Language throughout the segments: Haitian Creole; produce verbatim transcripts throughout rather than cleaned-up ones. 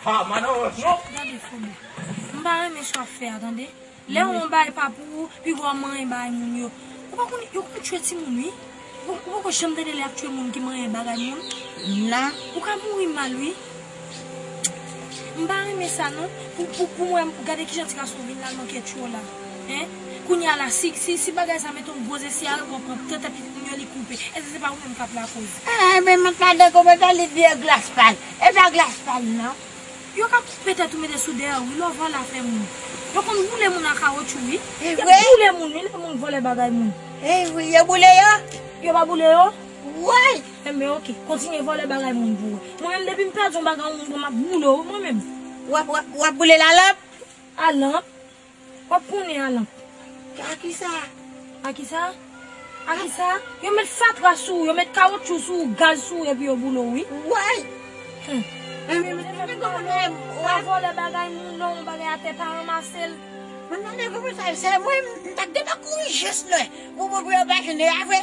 Ah, madan wòch non. Gade Fobo. M pa renmen sa w ap fè a, tande. Lè yon bagay pa pou ou, piga w manyen bagay moun yo. Ou pa konn, yo konn tchwe timoun, wi. Ou, ou poko janm tande lè y ap tchwe moun ki manyen bagay moun? Non. Ou ka mouri mal, wi. M pa renmen sa, non. Pou, pou, pou mwen, gade kijan ti gason vin la nan kè tchwe w la. Hein? Kounye a la, si, si, si bagay sa mete yon gwo zesi a, ou pran tèt epi kounye a li koupe. Èske se pa ou menm k ap lakoz? Ah, men mwen pa de komantè, li di e glas pa l. E pa glas pa l, non. Yo ka koupe tèt ou mete sou dèyè w, wi, lè w vòlè afè moun. Yo konn boule moun ak kawotchou, wi. Yo boule moun, wi, lè moun vòlè bagay moun. E wi, yo boule yo? Yo pa boule yo? Woy! Enben, oke, kontinye vòlè bagay moun pou wè. Mwen menm, depi m pèdi yon bagay yon moun pran, m ap boule w, wi, mwen menm. W ap, w ap, w ap boule l a lanp? A lanp? W ap konnen a lanp. A kisa? A kisa? A kisa? Yo met fatra sou ou, yo met kawotchou sou ou, gaz sou ou, epi yo boule w, wi. Woy! Hmm. Enben, men, men, men, kòman w ap vòlè bagay moun, non, yon bagay atè, pa ranmase l. Men, men, men, kòman sa, se mwen, m t ap gentan kouri jis lwen. Pou, pou, pou yo pa jwenn yo, a vre?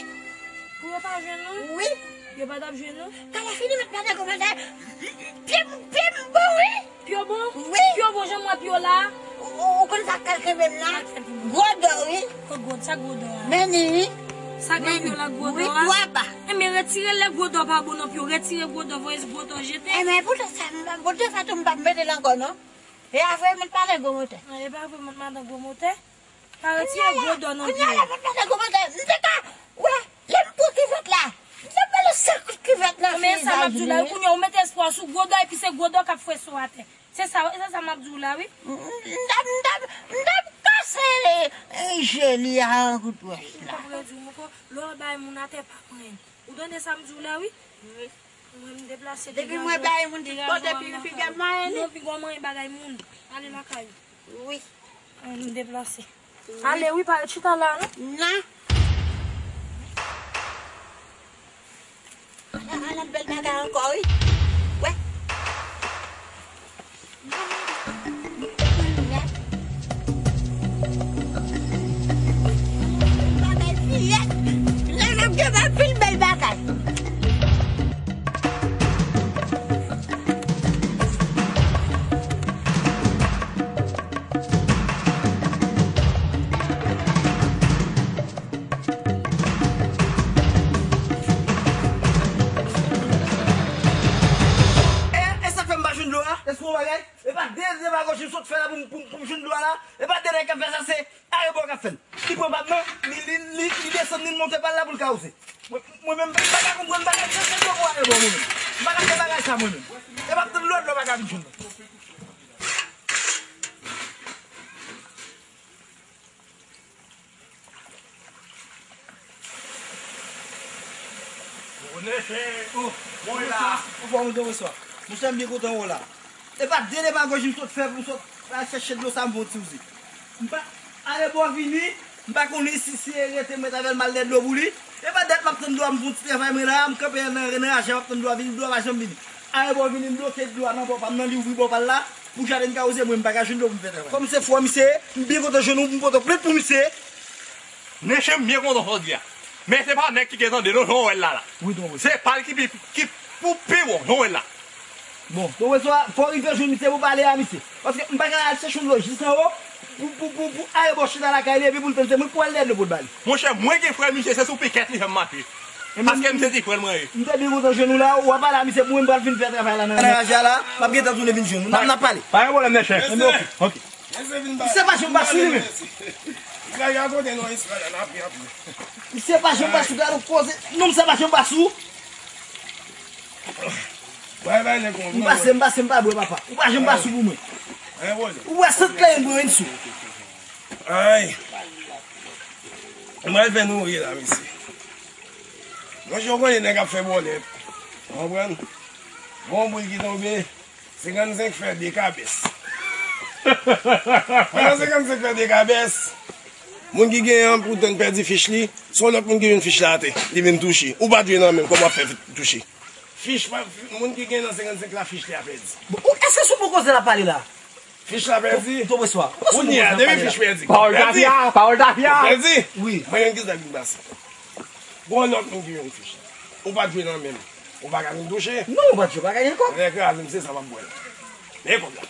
Pou yo pa jwenn nou? Wi. Yo pa t ap jwenn nou? Kalafini met madan kòmantè. Pye m, pye m bon, wi. Pye w bon? Wi. Pye w bon, jan m wè pye w la. Ou, ou, ou konn sa k pral kenbe m nan? Sa k pral kenbe w? Gwo dò, wi. Kot gwo, sa gwo dò a? Men ni, wi. Sa k nan pye w la, gwo dò a? Wi, twa ba. Enben, retire lè gwo dò pa bon nan pye w. Retire gwo dò, voye gwo dò jete. Enben, poutèt sa, m, poutèt sa tou, m p ap mete l ankò, non. E a vre, met madan gwo motè. E pa vre, met madan gwo motè. Pa retire gwo dò nan pye w. Kounye a la, mwen t pase kòmantè. M te ka wè, lè m pran kivèt la, m te mele senk kout kivèt nan vizaj li. Men sa m ap di w la, wi, kounye a ou mete espwa sou gwo dò, epi se gwo dò k ap fwese w atè. Se sa, se sa m ap di w la, wi. M, m t ap, m t ap, m t ap kase, eh, je li a an kout wòch la. M p ap redi w ankò, lè w bay moun atè, pa pran l. Ou tande sa m di w la, wi? Wi. Mwen, m deplase. Depi mwen bay moun tout kote, pi figi m manyen li. Non, piga w manyen bagay moun. Ale lakay ou. Wi. Mwen, m deplase. Wi. Ale, wi, pa ret chita la, non. Non. Ala, ala bèl bagay ankò, wi. Wè. Bagay fiyèt. La n ap gen anpil bèl bagay. E, e sa k fè m pa jwenn dlo a? Èske w bagay? E pa de demagoji m sot fè la pou m, pou m, pou m jwenn dlo a la? E pa de nèg k ap fè sa, se arebò k ap fè l. Li pran pa m nan, li, li, li, li desann, li monte pa l la pou l ka wouze. Mwen, mwen menm, m pa ka konprann bagay sa, se dlo pou arebò mwen menm. M pa ka fè bagay sa mwen menm. E pa m tann lòt lè w pa ka vin jwenn mwen. Bonè chè. Oh, mwen la. Bonswa, bonswa, bonswa. Monchè, m byen kontan wè w la. E pa de demagoji m sot fè pou m sot al chèche dlo sa m fè yon ti wouze. M pa, arebò vini, m pa konnen si, si e rete m ret avè l m al dèyè dlo pou li. E pa dat m ap tann dlo a, m fè yon ti travay mwen la, m kanpe nan, nan raje a, m ap tann dlo a vini, dlo a pa janm vini. Arebò vini, m bloke dlo a nan bò pa m nan, li ouvri bò pa l la, pou jaden ka wouze, mwen m pa ka jwenn dlo pou m fè travay. Kòm se frè misye ye, m byen kontan jwenn ou, m pote w plent pou misye. Nèchè, m byen kontan sa w di a. Men se pa nèg ki gen tande non, jan w wè l la la. Wi, Don Bosco. Se pa l ki pi, ki pou pi bon, jan w wè l la. Bon, Don Bosco, fò w rive jwenn misye pou pale a misye. Paske m pa ka al chèche yon dlo jis anwo pou, pou, pou, pou arebò chita lakay li epi pou l tann se mwen k pou al dèyè dlo pou l ba li. Monchè, mwen gen frè misye, se sou pikèt li fè m mache. Paske m se ti frè l mwen ye. M te byen kontan jwenn ou la, w a pale a misye pou mwen, m pral vin fè travay la nan, nan raje a la, m ap gentan tounen vin jwenn ou. N ap, n ap pale. Pa gen pwoblèm, nèchè. Enben, oke, oke. Misye pa janm pa sou li menm. Misye pa janm pa sou, gade yon koze. Non, misye pa janm pa sou. M pase, m pase, m pa bwè, papa. Ou pa janm pa sou pou mwen. Ou wè sant kleren m pran, wi, m sou. Ay. Mwen fè nou ri la, mesye. Monchè, w konnen nèg ap fè bòlèt. Ou konprann? Gon boul ki tonbe, senkannsenk fè de kabès. Pandan senkannsenk fè de kabès, moun ki genyen an pou tann pèdi fich li, se yon lòt moun ki jwenn fich la atè, li vin touche. Ou pa t jwenn nan menm, kòman w ap fè touche? Fich pa, moun ki gen nan senkannsenk la, fich li a pèdi. Bon, ou, èske se bon koze l ap pale la? Fich la pèdi. Tonbe swa. Kounye a, depi fich pèdi. Pawòl tafya, pawòl tafya. Pèdi. Wi. Mwen menm ki sa ki pase. Gon lòt moun ki jwenn fich la. Ou pa t jwenn nan menm. Ou pa ka vin touche. Non, ou pa t jwenn, pa ka gen kòb. Lè kraze m, se sa m ap bwè la. Men kòb la.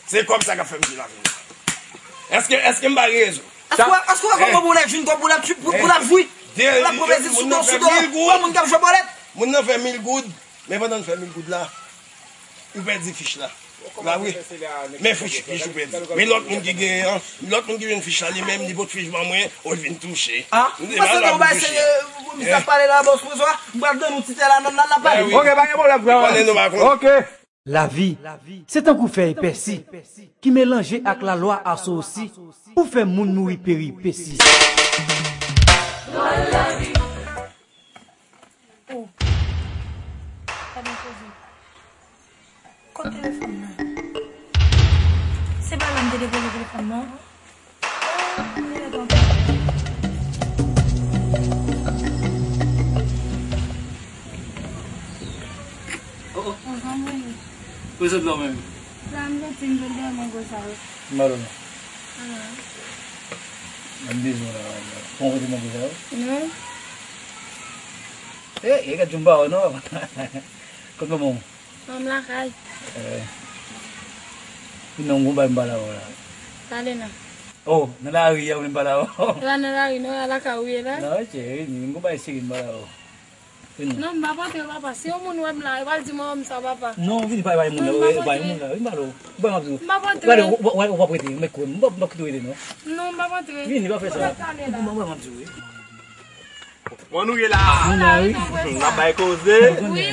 Se kòb sa k ap fè m jwi lavi m. Èske, èske m pa gen rezon? Èske w, èske w wè kòman pou l ap jwi, kòb pou l ap jwi, pou, pou l ap jwi? Pou l ap pran plezi sou do, sou do yon moun k ap jwe bòlèt? Moun nan fè mil goud, men pandan l fè mil goud la, ou pèdi fich la. La wi. Men fich, fich ou pèdi. Men lòt moun ki genyen an, lòt moun ki jwenn fich la, li menm, li pot fich ban mwen, ou vin touche. Ah, m panse nou bay se misye ap pale la, bòs François, m pral donn nou ti tè la, nan, nan, nan pale. Ok, pa gen pwoblèm, frè. Konnen nou pa konn. Ok. Lavi, se tankou fèy pèsi ki melanje ak lalwa asosi pou fè moun mouri peripesi. Oh. Gade koze. Kot telefòn nan? Se pa la m te depoze telefòn nan. Oh, oh. Prezant la w menm. La, m soti, m sot dèyè mango sa yo. M ba w non. Ah. M bezwen la. Bon, kote mango sa yo? Non. Eh, eh, gad jan m ba w non. Kot manman w? Manman m lakay. Eh. Vin non, gon bagay m pale avè w la. Pale non. Oh, nan lari a, ou vle m pale avè w? E pa nan lari non, a lakay ou ye la. Non, cheri, vin, gon bagay serye m pale avè w. Vin non. Non, m p ap antre, papa. Si yon moun wè m la, yo pral di manman m sa, papa. Non, vin, pa, pa moun la, non, m p ap antre. Vin, vin, vin, m pale w. Ou pa m ap di w. M p ap antre. Gade, ou, ou, ou p ap rete, m mèt kwè m. M p ap, m p ap kite w rete non. Non, m p ap antre. Vin, pa fè sa. Ou pa pale la. Bon, bon, m ap di w, wi. Bon, nou ye la. Ah, la, wi, tonton Preswa. N ap bay koze. Wi.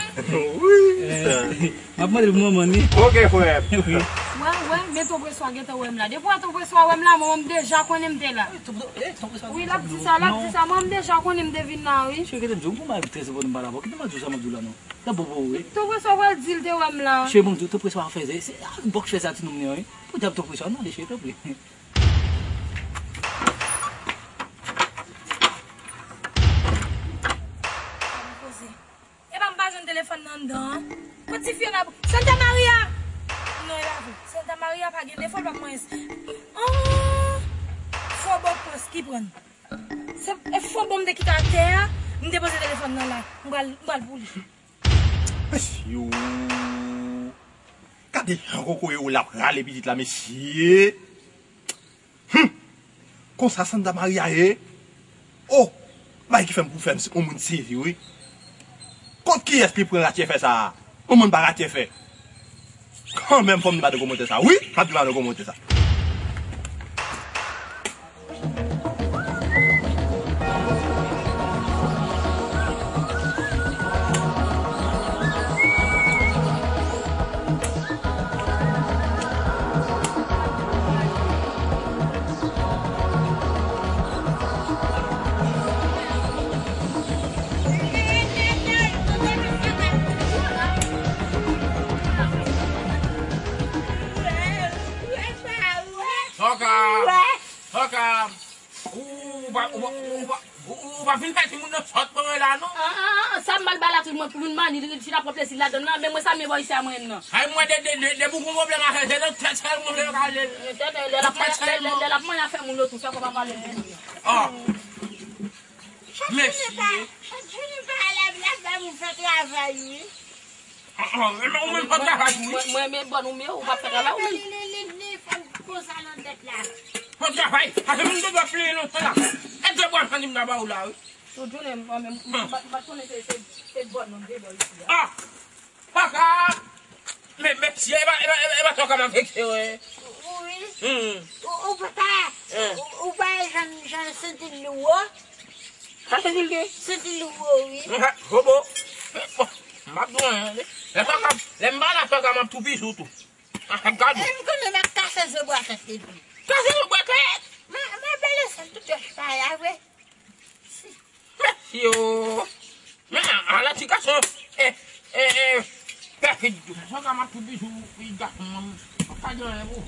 Wi. Eh, m ap mande pou manman ni. Ok, frè. Wi. Wè, wè, men tonton Preswa gentan wè m la. Depi wè tonton Preswa wè m la, manman m deja konnen m te la. Wi, tonton Preswa. Wi, l ap di sa, l ap di sa. Manman m deja konnen m te vin la, wi. Cheri, kite m di w, m gon bagay trè enpòtan m pale avè w. Kite m di w sa m ap di w la, non. L ap bon pou ou, wi. Tonton Preswa pral di l te wè m la. Cheri, bon, tonton Preswa fè, se, se, ah, bòk fè sa ti nonm li an, wi. Podyab tonton Preswa, non, ale, cheri, tanpri. Epa m pa jwenn telefòn nan anndan an. Kot ti fi yo la? Santa Maria! Non, e la vre. Santa Maria pa gen defo, l pa manyen. Oh! Fo bòk pòs ki pran. Se, e fo bon m te kite atè a, m depoze telefòn nan la. M pral, m pral pou li. Mesye, gade jan kokoye w la ap rale pitit la, mesye. Hum! Konsa Santa Maria ye? Oh! Bagay ki fè m pou fè m se yon moun sezi, wi. Kot kiyès ki pran ratyè fè sa a? Yon moun pa ratyè fè. Kanmenm, fò m di madan kòmantè sa. Wi, m ap di madan kòmantè sa. Soka! Soka! Ou, ou pa, ou pa, ou pa, ou, ou pa fin fè timoun nan sòt mwen la, non? Ah, ah, ah, sa m mal ba la tout mwen pou moun mani, li chita pran plezi ladann nan, men mwen sa m ye bò isi a mwen nan. Ay, mwen de, de, de, de pou gon pwoblèm a fè, se nan tèt sèlman mwen ka ale. Lè, lè, lè l ap manyen, lè, lè, lè l ap manyen afè moun yo tou, fè kò pa pale pou moun yo. Ah. Mesye. Chak jounen pa, chak jounen pa lè, lè, lè moun fè travay, wi. Ah, ah, men ou menm pa travay tou, wi. Mwen, mwen, mwen, bon, ou menm, ou pa fè travay, ou menm. Li, li, li, li fè konsa nan tèt la. Pa travay, afè moun te dwe pleye lontan la. E de bwa santi m nan ba ou la, wi. Tout jounen, mwen menm, m pa, m pa konnen se, se, se bò non, de bò isi a. Ah! Paka! Men, mesye, e pa, e pa, e pa, e pa sa w ka m ap vekse, wi. Wi. Hmm. Ou, ou paka, ou, ou pa jan, jan santi l lou, o. Sa se vilge? Santi lou, wi. Mwen sa, bobo. Bon, m ap di w anyen, wi. Lè sa ka, lè m pa la, sa ka m ap tou pis ou tou. A, gad ou. E m konnen m ap kase zo bwa tèt li tou. Kase zo bwa tèt? Mwen, mwen bele sèl tout yòch pa la, vre. Mesye o. Men, ala ti gason, e, e, e, pèfid tou. Sa ka m ap tou pis ou, wi, gason an. Pa di anyen pou.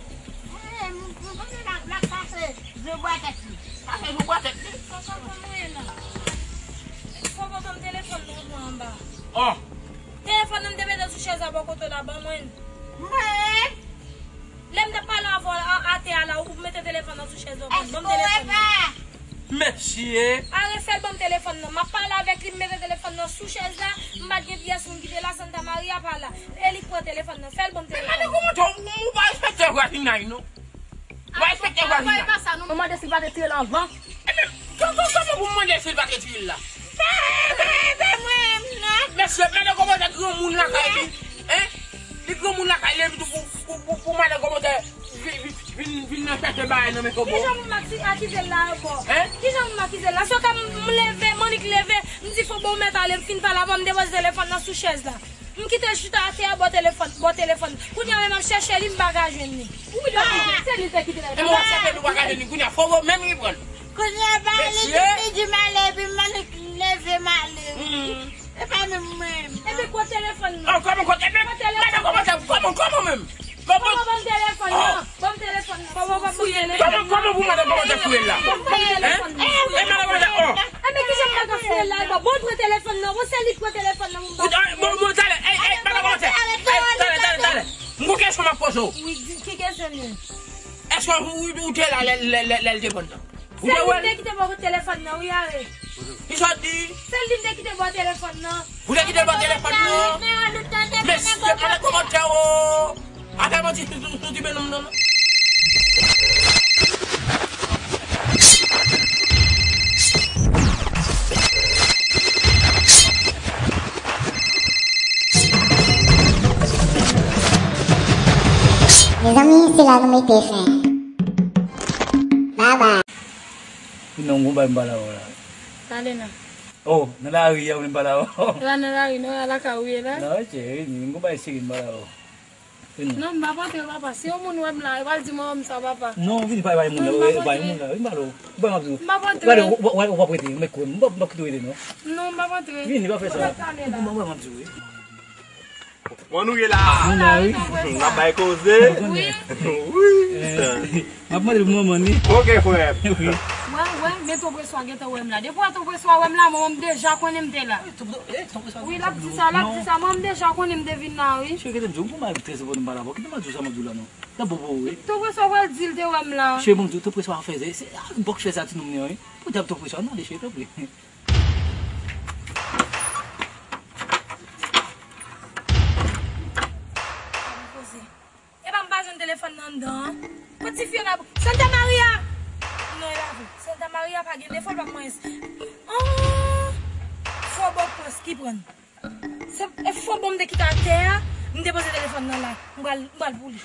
Eh, m, m konnen l ap, l ap pase zo bwa tèt li. Pase zo bwa tèt li? Kòkòt mwen la. Fò bò m telefòn nan anba. Oh. Telefòn nan m te mete sou chèz la bò kote w la, ban mwen. Mwen? Lè m t ap pale avè w a, atè a la, ou mete telefòn nan sou chèz la, ban m telefòn nan. Mesye. Arefèl ban m telefòn nan. M ap pale avèk li, m mete telefòn nan sou chèz la, M pa t gen pyès moun ki te la, Santa Maria pa la. E li k pran telefòn nan. Fè l ban m telefòn nan. Madan Kòmantè, ou, ou pa respekte vwazinay, non. Ou pa respekte vwazinay. Ou mande si l pa te tire l anvan. Ebyen, kò-, kò-, kòman pou m mande si l pa te tire l la? Mesye, madan Kòmantè granmoun lakay li. Hein? Li granmoun lakay li, epi tou pou, pou, pou, pou madan Kòmantè vin, vin, vin, vin nan chèche bagay nan men Fobo. Kijan pou m aki-, akize l la ankò? Hein? Kijan pou m akize l la? Se ka m, m leve, m annik leve, m di Fobo ou mèt ale, m fin pale avè w, m depoze telefòn nan sou chèz la. M kite l chita atè a bò telefòn, bò telefòn. Kounye a menm m ap chèche li, m pa ka jwenn li. Wi, donk, se li te kite l. E mwen ap chèche li, ou pa ka jwenn li, kounye a Fobo menm li pran l. Kounye a ba li, mesye, depi di m ale, epi m annik leve m ale. Hmm. E pa menm mwen. Epi pran telefòn nan. Oh, kòman, kòman, epi, pran telefòn nan. Madan Kòmantè, kòman, kòman menm? Bon, bon, ban m telefòn nan. Ban m telefòn nan. Ban m, ban m, ban m telefòn nan. Kòman, kòman pou madan Kòmantè fouye l la? Ban m telefòn nan. Hein? E madan Kòmantè, oh. Enben, kijan m ta ka fouye l la? Bon, pran telefòn nan. Bon, se li k pran telefòn nan. Bon, bon, bon, talè. Ey, ey, madan Kòmantè. Ey, talè, talè, talè. M gon kesyon m ap poze w. Wi, di, ki kesyon li ye? Èske ou, ou, ou te la lè, lè, lè, lè l te pran nan? Ou te wè l? Se li m te kite bò telefòn nan, wi, ale. Kisa w di? Se li m te kite bò telefòn nan. Ou te kite l bò telefòn nan? Mesye, madan Kòmantè, o! Atè manti sou, sou, sou ti bènonm nan, non. Mezanmi, se la nou mete fen. Bye bye. Non, m gon bagay m pale avè w la. Pale non. Oh, nan lari a, m pale avè w. E pa nan lari non, a lakay ou ye la? Non, cheri, m gon bagay serye m pale avè w. Non, m p ap antre, papa. Si yon moun wè m la, yo pral di m, "Oh, m sa, papa." Non, vini, pa bay moun la, pa bay moun la. Vini, pale w. Ou bay m ap di w. M p ap antre. Gade, ou, ou, ou p ap rete, men kwè m. M p ap, m p ap kite w rete, non. Non, m p ap antre. Vini, pa fè sa. Ou bay m ap di w, wi. Bon, nou ye la. Nou la, wi. N ap bay koze. Wi. Wi. Eh, m ap mande pou manman li. Ok, frè. Wi. Wè, wè, men Ton Preswa gentan wè m la. Depi wè Ton Preswa wè m la, manman m deja konnen m te la. Wi, l ap di sa, l ap di sa. Manman m deja konnen m te vin la, wi. Cheri, kite m di w, m gon bagay trè enpòtan m pale avè w. Kite m di w sa m ap di w la, non. L ap bon pou ou, wi. Ton Preswa pral di l te wè m la. Cheri, bon, Ton Preswa fè, se, se, ah, bòk chèz a ti nonm li an, wi. Podyab Ton Preswa, non, ale, cheri, tanpri. E pa m pa jwenn telefòn nan anndan an. Kot tifi yo la? Santa Maria! Non, e pa vre. Santa Maria pa gen defo, l pa manyen. Oh! Fobo pwès ki pran. Se, e Fobo m te kite atè a, m depoze telefòn nan la. M pral, m pral pou li.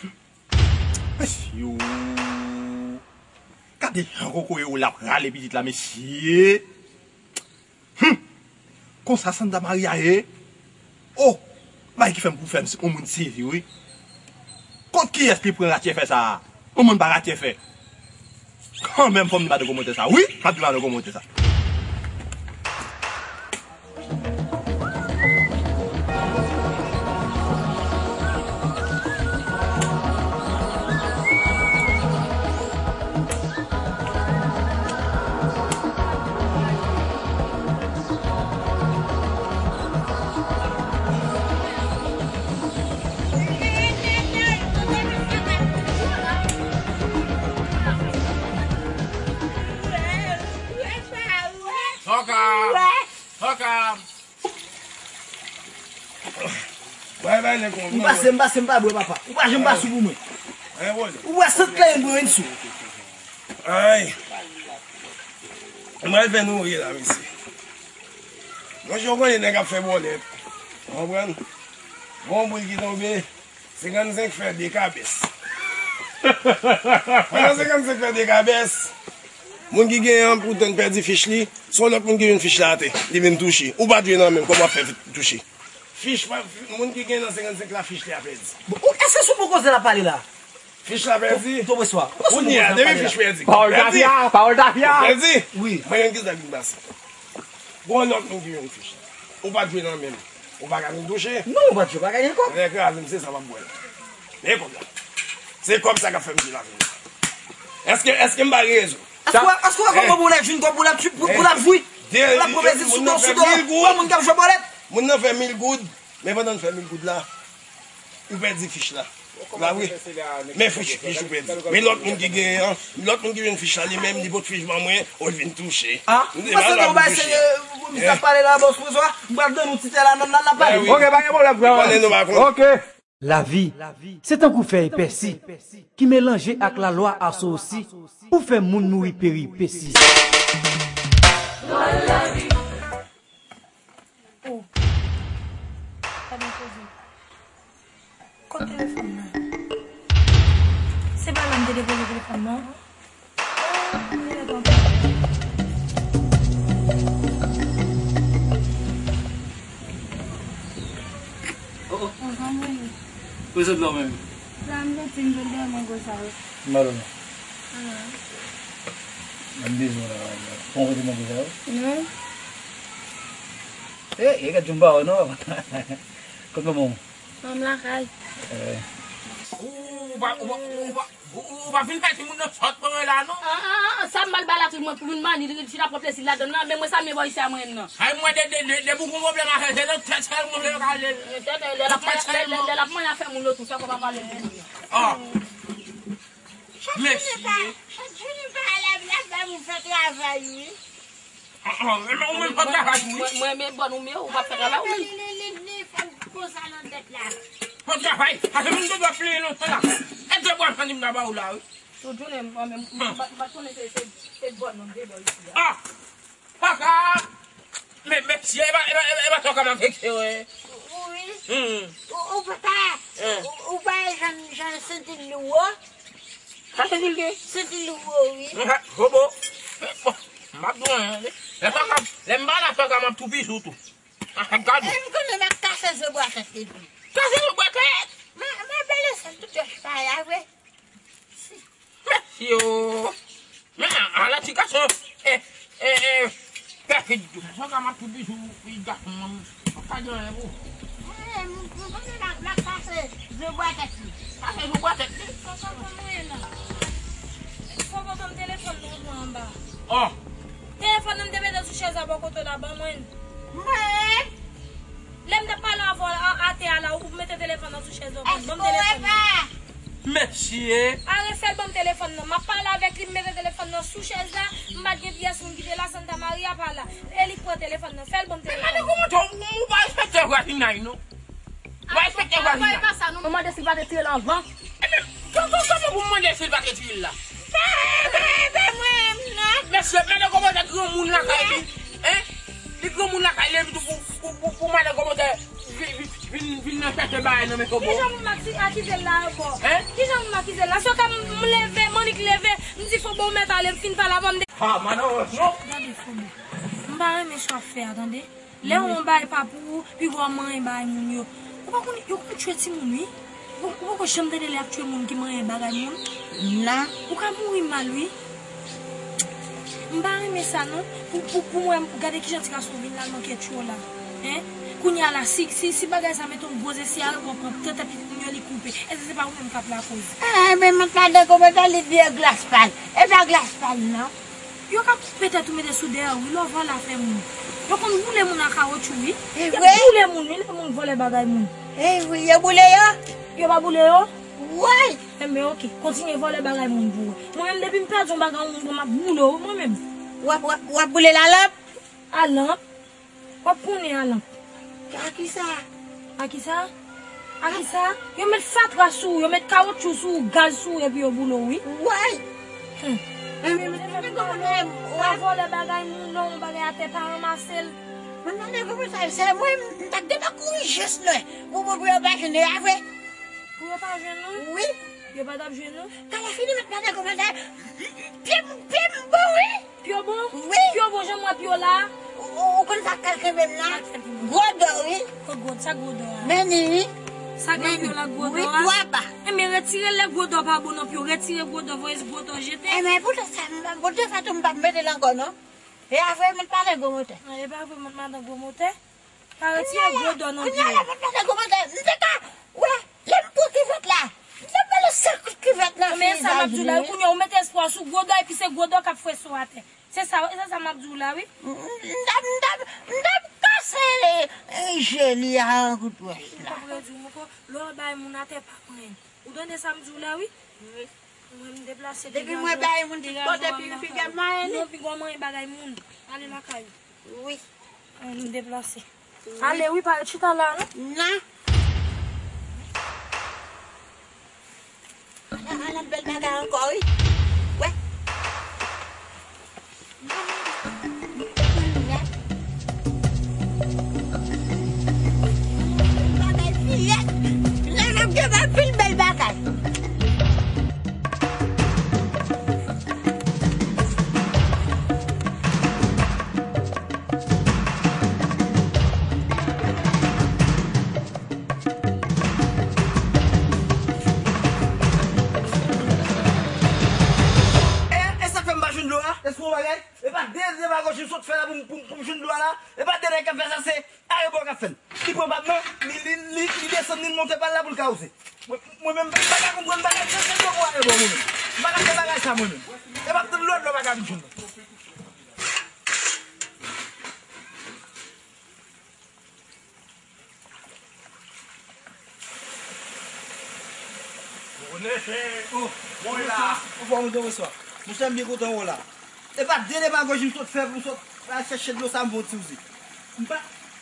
Mesye, gade jan kokoye w la ap rale pitit la, mesye. Hum! Konsa Santa Maria ye? Oh! Bagay ki fè m pou fè m, yon moun sezi, wi. Kot kiyès ki pran ratyè fè sa a? Yon moun pa ratyè fè. Kanmenm, fò m di madan Kòmantè sa. Wi, m ap di madan Kòmantè sa. Oka! Oka! Bay, bay, nèg, m pase, m pase, m pa bwè, papa. Ou pa janm pase pou mwen. Ou wè sant la, m pran sou. Ay. M pral fè nou ri la, mesye. Monchè, ou konnen nèg ap fè bòlèt. Ou konprann? Gon boul ki tonbe, senkannsenk fè de kabès. Pandan senkannsenk fè de kabès, moun ki genyen an, pou tann pèdi fich li, se yon lòt moun ki jwenn fich la atè, li vin touche. Ou pa t jwe nan menm, kòman w ap fè touche? Fich pa, moun ki gen nan senkannsenk la, fich li a pèdi. Bon, ou, èske se bon koze l ap pale la? Fich la pèdi. Ton Preswa. Kounye a, depi fich pèdi. Pawòl tafya, pawòl tafya. Pèdi. Wi. Mwen menm ki sa k vin pase. Gon lòt moun ki jwenn fich la. Ou pa t jwe nan menm. Ou pa ka vin touche. Non, ou pa t jwe, pa ka gen kòb. Lè kraze m, se sa m ap bwè la. Men kòb la. Se kòb sa k ap fè m viv lavi m. Èske, èske m pa gen rezon? Èske, èske w wè kòman bòlèt jwenn kòb pou l ap, pou, pou l ap jwi? Pou l ap pran plezi sou do, sou do yon moun k ap jwe bòlèt? Moun nan fè mil goud, men pandan l fè mil goud la, ou pèdi fich la. La, wi. Men fich, fich ou pèdi. Men lòt moun ki genyen an, lòt moun ki jwenn fich la, li menm, li pot fich ban mwen, ou l vin touche. Ah, m panse ke w bay se, Misye ap pale la, bòs François, m pral donn nou ti tè la, nan, nan, nan, pale. Ok, pa gen pwoblèm, frè. Konnen nou pa konnen. Ok. Lavi, se tankou fèy pèsi ki melanje ak lalwa aso osi pou fè moun mouri peripesi. Oh. Sa byen poze. Kot telefòn nan? Se pa la m te depoze telefòn nan. Oh, mwen gen tan. Oh, oh. Anvan mwen. Ou sot la ou menm? La m soti, m sot dèyè mango sa yo. M ba ou non. Ah. M bezwen la. Bon, kote mango sa yo? Non. Eh, e gad yon ba ou non. Kot manman ou? Manm lakay. Eh. Ou, ou pa, ou pa, ou pa, ou, ou pa fin fè timoun nan sòt mwen la non. Ah, ah, ah, sa m al ba lakay mwen pou moun mani, li chita pran plezi ladann nan, men mwen sa m ye bò isi a mwen nan. Ay, mwen de, de, de, de pou gon pwoblèm a fè, se nan tèt sèlman mwen ka ale. Tèt, lè l ap mwen, lè, lè, lè l ap mwen a fè moun otou, fè kò pa pale moun. Ah. Mesye. Chak jounen pa, chak jounen pa, lè, lè, lè, moun fè travay, wi. Ah, ah, men ou menm pa travay tou, wi. Mwen, mwen, mwen, bon, ou menm, ou pa fè travay, ou menm. Li, li, li, li fè konsa nan tèt la. Pa travay, sa fè moun te dwe plenyen lontan la. E de bwa santi m nan ba ou la, wi. Tout jounen, mwen menm, m pa, m pa konnen se, se, se bò nan de bò isi a. Ah! Paka! Men, mesye, e pa, e pa, e pa, e pa sa w ka m ap vekse, wi. Wi. Hmm. Ou, ou papa, hmm, ou, ou pa jan, jan santi l lou, o? Sa santi l gen? Santi l lou, wi. Mwen sa, bobo. Bon, m ap di w anyen, wi. Lè paka, lè m pa la, paka m ap tou pis ou tou. Ah, gad. E m konnen m ap kase zo bwa tèt li tou. Kase zo bwa tèt? Mwen, mwen bèl e sèl tout yòch pa ya, vre. Mesye o! Men, ala ti gason, eh, eh, eh, pèfid tou. Sa ka m ap tou bizou, fi gason an, pa ka di anyen pou. Eh, m, m konnen l ap, l ap pase zo bwa tèt li. Pase zo bwa tèt li? Kòkòt mwen la. Fò bò m telefòn nan anba. Oh! Telefòn nan m te mete sou chèz la bò kote w la, ban mwen. Mwen! Lè m t ap pale avè w a, atè a la, ou mete telefòn nan sou chèz la, ban m telefòn nan. Mesye! Arete fè l ban m telefòn nan. M ap pale avèk li, m mete telefòn nan sou chèz la, m pa t gen pyès moun ki te la, Santa Maria pa la. E li k pran telefòn nan. Fè l ban m telefòn nan. Men gade kòman ou, ou pa respekte vwazinay, non. Ou pa respekte vwazinay. Ou mande si l pa te tire l anvan. Ebyen, kòman pou m mande si l pa te tire l la? Mesye, mande kòman granmoun lakay li. Hein? Li granmoun lakay li, epi tou pou, pou, pou, pou madan kòmantè vin, vin, vin, vin nan chèche bagay nan men Fobo. Kijan moun m ak-, akize l la ankò? Hein? Kijan moun m akize l la? Se ka m, m leve, m annik leve, m di Fobo ou mèt ale, m fin pale avè w, m de- Ha, madan wòch, non? Gade Fobo. M pa renmen sa w ap fè a, tande. Lè yon bagay pa pou ou, piga w manyen bagay moun yo. Ou pa konn, yo konn tchwe timoun, wi. Ou, ou poko janm tande lè y ap tchwe moun ki manyen bagay moun? Non. Ou ka mouri mal, wi. M pa renmen sa, non. Pou, pou, pou mwen, gade kijan ti gason vin la nan kè tchwe w la. Hein? Kounye a la, si, si, si bagay sa mete yon gwo zesi a, ou pran tèt epi moun yo li koupe. Èske se pa ou menm k ap lakoz? Eh, men mwen pa de komantè li di e glas pa l. E pa glas pa l, non. Yo ka koupe tèt ou mete sou dèyè w, wi, lè w vòlè afè moun. Yo konn boule moun ak kawotchou, wi. Yo boule moun, wi, lè moun vòlè bagay moun. E wi, yo boule yo? Yo pa boule yo? Woy! Enben, oke, kontinye vòlè bagay moun pou wè. Mwen menm, depi m pèdi yon bagay yon moun pran, m ap boule w, wi, mwen menm. W ap, w ap, w ap boule lalanp? Alanp? W ap konnen alanp. A kisa? A kisa? A kisa? Yo met fatra sou ou, yo met kawotchou sou ou, gaz sou ou, epi yo boule w, wi. Woy! Hmm. Enben, men, men, men, men, men, w ap vòlè bagay moun, non, yon bagay atè, pa ranmase l. Mwen mande pou sa, se mwen, m t ap gentan kouri jis lwen. Pou, pou, pou yo pa jwenn yo, a vre? Pou yo pa jwenn nou? Wi. Yo pa t ap jwenn nou? Kalafini met madan kòmantè. Pye m, pye m bon, wi. Pye w bon? Wi. Pye w bon, jan m wè pye w la. Ou, ou, ou konn sa k pral kenbe m nan? Sa k pral kenbe w? Gwo do, wi. Kot gwo, sa gwo do a? Men ni, wi. Sa k nan pye w la, gwo do a? Wi, twa ba. Enben, retire l, lè gwo do pa bon nan pye w. Retire gwo do, voye gwo do jete. Enben, poutèt sa, m, poutèt sa tou, m p ap mete l ankò, non. E a vre, mwen t pale gwo motè. E pa vre, mwen t madan gwo motè. Pa retire gwo do nan pye w. Kounye a la, mwen t pale gwo motè. M te ka, wè, lè m pran kivèt la. M te pale senk kout kivèt nan fizaj li. Men sa m ap di w la, kounye a ou mete espwa sou gwo do, epi se gwo do k ap fwese w atè. Se sa, se sa m ap di w la, wi. M, m t ap, m t ap, m t ap kase, eh, je li a an kout wòch la. M p ap redi w ankò, lè w bay moun atè pa manyen. Ou tande sa m di w la, wi? Wi. Mwen, m deplase piga. Depi mwen bay moun tout kote, pi, piga m manyen li. Non, piga w manyen bagay moun. Ale lakay ou. Wi. Ann deplase. Ale wi, pa chita la, non? Non. Ala, ala, bèl bagay ankò, wi. Wè. Bagay fiyèt. La, n ap gen anpil bèl bagay. E, e sa k fè m pa jwenn dlo a? Èske w bagay? E pa de demagoji m sot fè la pou m, pou m, pou m jwenn dlo a la? E pa de nèg k ap fè sa, se arebò k ap fè l. Li pran pa m nan, li, li, li, li desann, li monte pa l la pou l ka woze. Mwen, mwen menm, m pa ka konprann bagay sa, se dlo pou arebò mwen menm. M pa ka fè bagay sa mwen menm. E pa m tann lòt lè w pa ka vin jwenn mwen. Bonè, chè. Oh, mwen la. Bonswa. Ou fò, mwen bonswa. Monchè, m byen kontan wè w la. E pa de demagoji m sot fè pou m sot al chèche dlo sa m fè yon ti woze. M pa,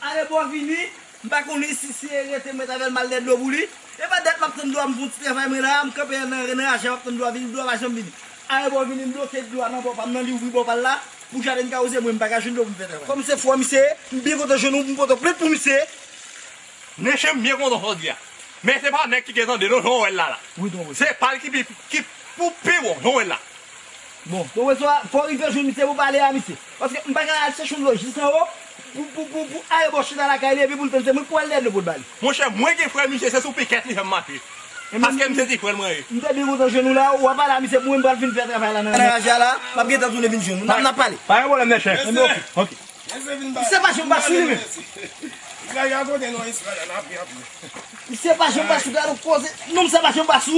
arebò vini, m pa konnen si se rete m ret avè l m al lè dlo pou li. E pa dat m ap tann dlo a, m fè yon ti travay mwen la, m kanpe nan, nan raje a, m ap tann dlo a vini, dlo a pa janm vini. Arebò vini, m bloke dlo a nan bò pa m nan, li ouvri bò pa l la, pou jaden ka woze, mwen m pa ka jwenn dlo pou m fè travay. Kòm se fwè misye ye, m byen kontan jwenn ou, m pote w plent pou misye. Nèchè, m byen kontan sa w di a. Men se pa nèg ki gen tande non, jan w wè l la la. Wi, tonton. Se pa l ki pi, ki pou pi bon, jan w wè l la. Bon, tonton, fò w rive jwenn misye pou pale a misye. Paske m pa ka al chèche yon dlo jis anwo pou, pou, pou, pou arebò chita lakay li epi pou l tann se mwen k pou al lè dlo pou l ba li. Monchè, mwen gen frè misye, se sou pikèt li fè m mache. Paske m se ti frè l mwen ye. M te byen kontan jwenn ou la, w a pale a misye pou mwen, m pral vin fè travay la nan, nan raje a la, m ap gentan tounen vin jwenn ou. N ap, n ap pale. Pa gen pwoblèm, nèchè. Enben, oke, oke. Misye pa janm pa sou li menm. Misye pa janm pa sou, gade yon koze. Non, misye pa janm pa sou.